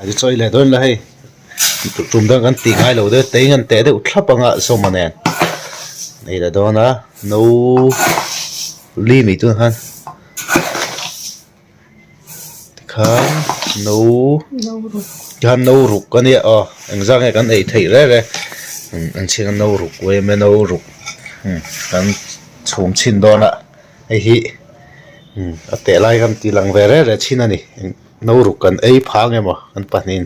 Chaw ei leh dawn ila hei tum dang kan tih ngai lo deuh tei ngan teh deuh thlap anga sawma nen ei leh dawn a no li mai tur khan tikhan no tikhan no ruk a nia aw engzah nge kan ei theih reng reng an chhing a no ruk uaim e no ruk kan chhum chhin dawn a hei hi a teh lai khan ti lang ve reng reng thin a ni. No ruk kan ei phang emaw kan pahnihin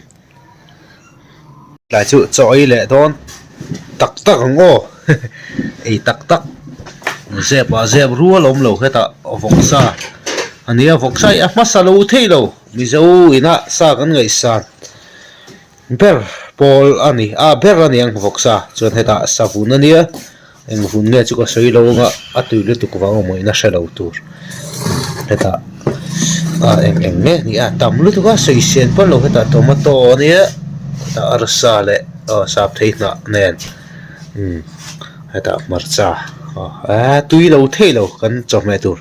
tlai chu chaw ei leh dawn tak tak ang aw ei tak tak zep ah zep rual a awm lo hetah vawksa a nia vawksa hi a hmasa lo thei lo mizo ina sa kan ngaihsan ber pawl a ni a ber a ni ang vawksa chuan hetah savun a nia. Eng vun nge chu ka sawi lo anga a tui lutuk vang awm in a hre lo tur hetah ah eng eng nge ni a tam lutuk a sawi sen pawh lo hetah tomato a nia hetah arsa leh aw sap thei hnah nen umm hetah hmarcha aw eee tui lo thei lo kan chawhmeh tur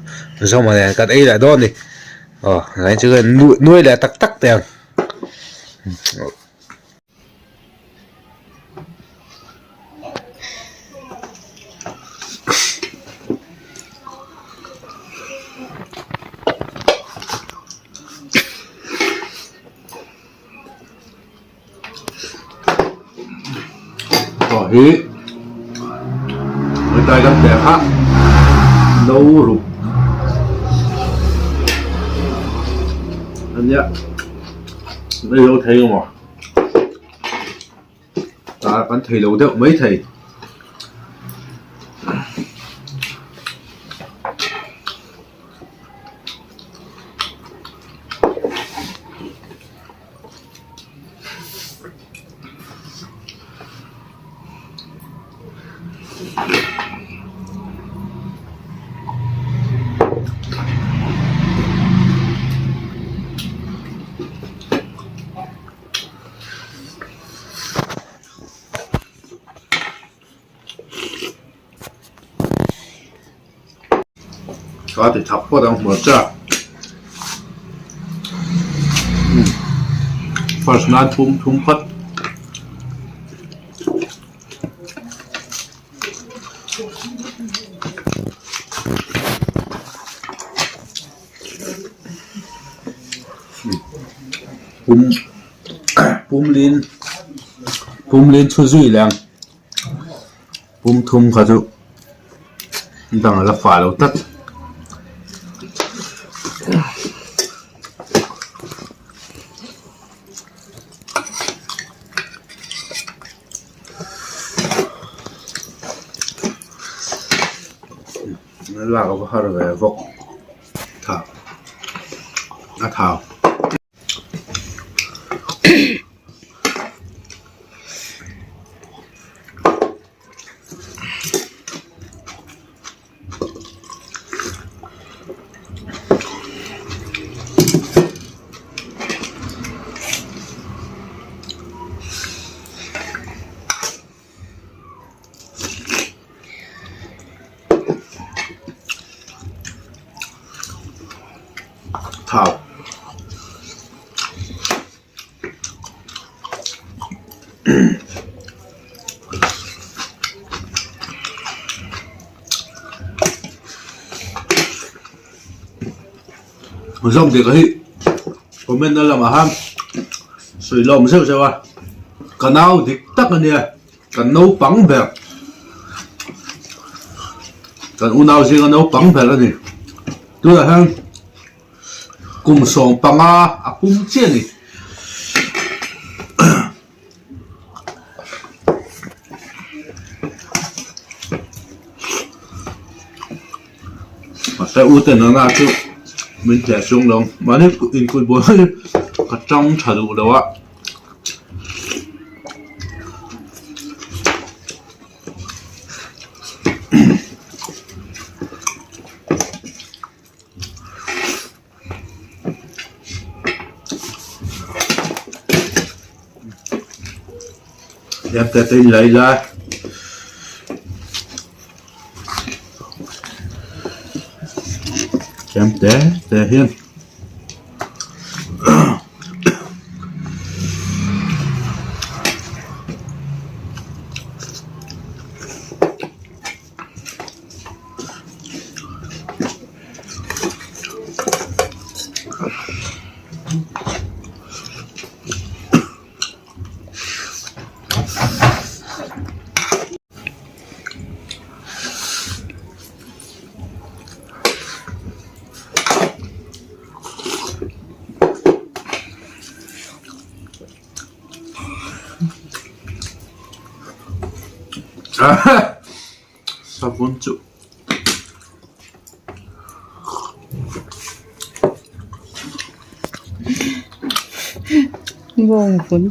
zawma nen kan ei leh dawn a ni aw tunah chuan nuai leh tak tak teh ang. Aw hi hetlai kan teh kha no ruk a nia. Kan ei lo thei emaw tah kan thei lo deuh mai thei. Ka ti thak phawt ang hmarcha first nan thum thum phawt. Pum pumlin pumlin chhu zui leh ang pum thum kha chu dang a la fah lo tlat. Lak a va har ve vawk thah a thau. Thau. Zawk dik hi comment na lamah khan sawi lawm zeuh zeuh a ka nau dik tak a nia kan naupang ber kan unau zinga naupang ber a ni tunah hian Kum 15 a pum chiah a ni. Mahse u te nana chu min tleh chung lo mahni inkut buai hi ka tang tha duh lo a. Em te te lấy ra em te te hian. Savun chu Bawng vun.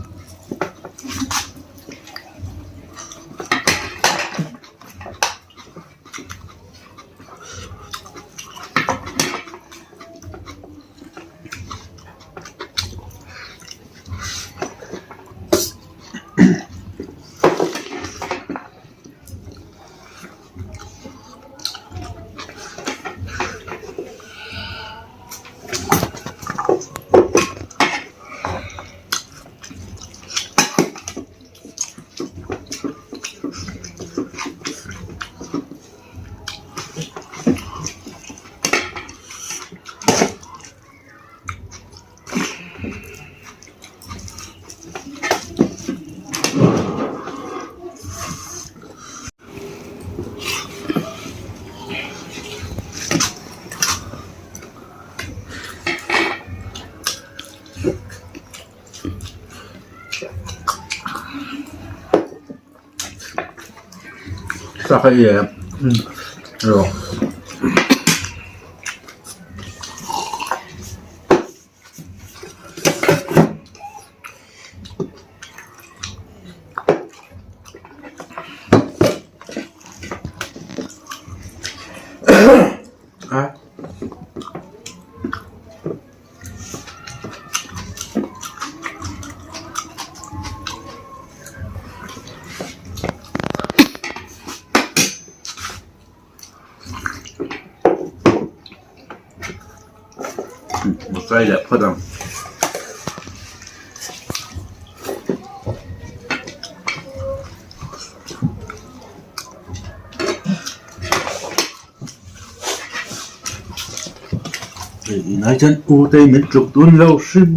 Sa hei e rawh. Kai leh phawt ang. Hei chuan u te min tluk dun lo hrim.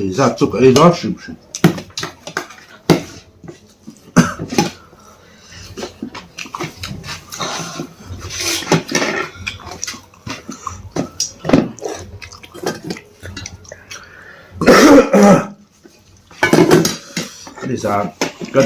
Ei zat chu ka ei dawn hrim hrim. Nizan ka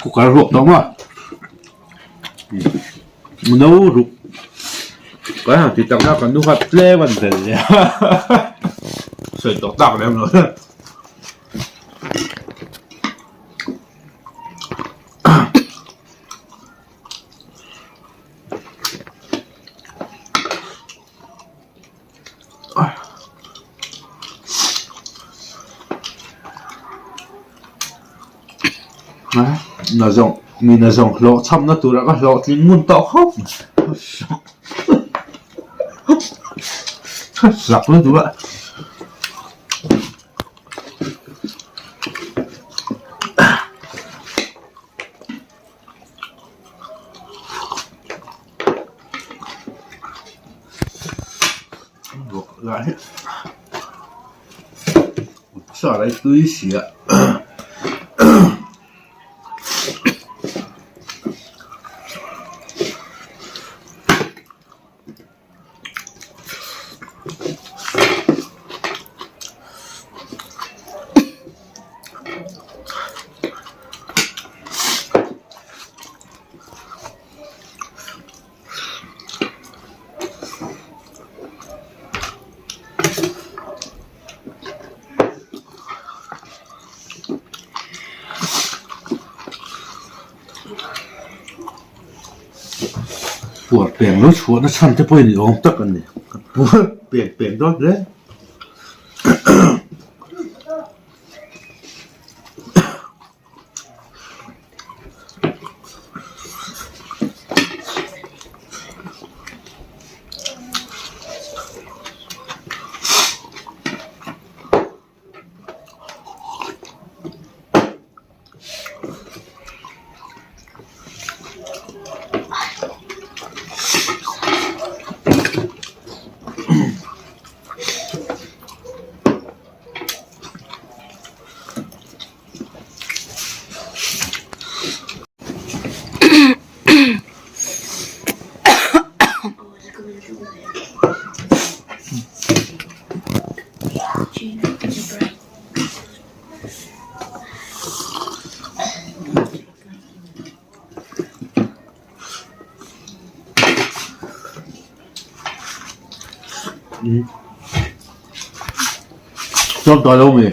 Cooker ruak tawh maw no ruk kan han ti tak na kan nu kha tlem an vel nia. Sawi tawh tak lem lo. Na zawng mi na zawng hlawh chhamna turah ka hlawhtling ngun tawh khawp mai zak lutuk a. Sarai tui sia. Puar peng lo chhuahna chhan te pawhin ni awm tak a ni puar peng peng dawn hle. Chuan tawh lo mi?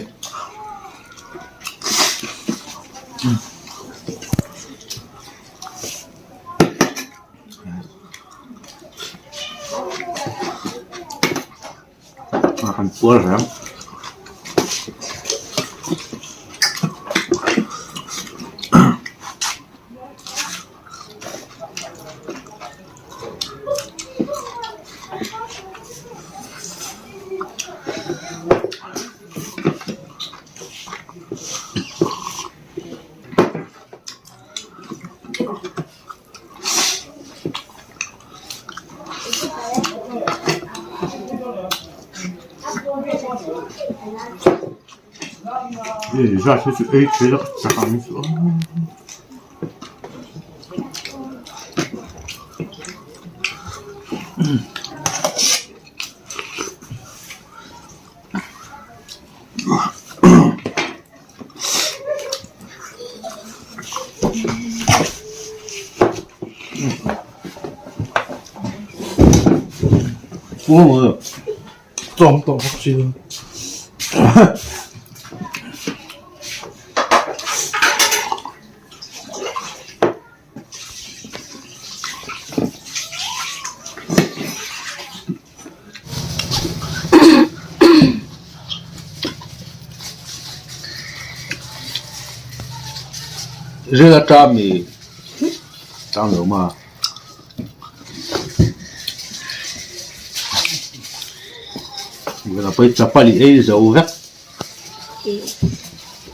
A han puar reng. Hei zat hi chu ei thei la chak ang chu aw. Tlawm tawh bawk si lo. Ril atang mi tang lo ma. Chapal i ei zo vek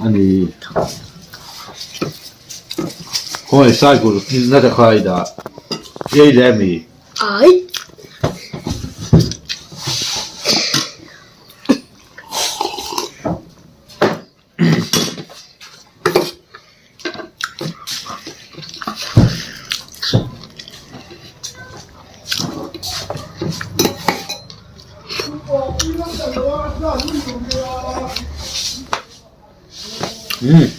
a ni. Khawi cycle na te kha i dah ei leh a mi? Umm.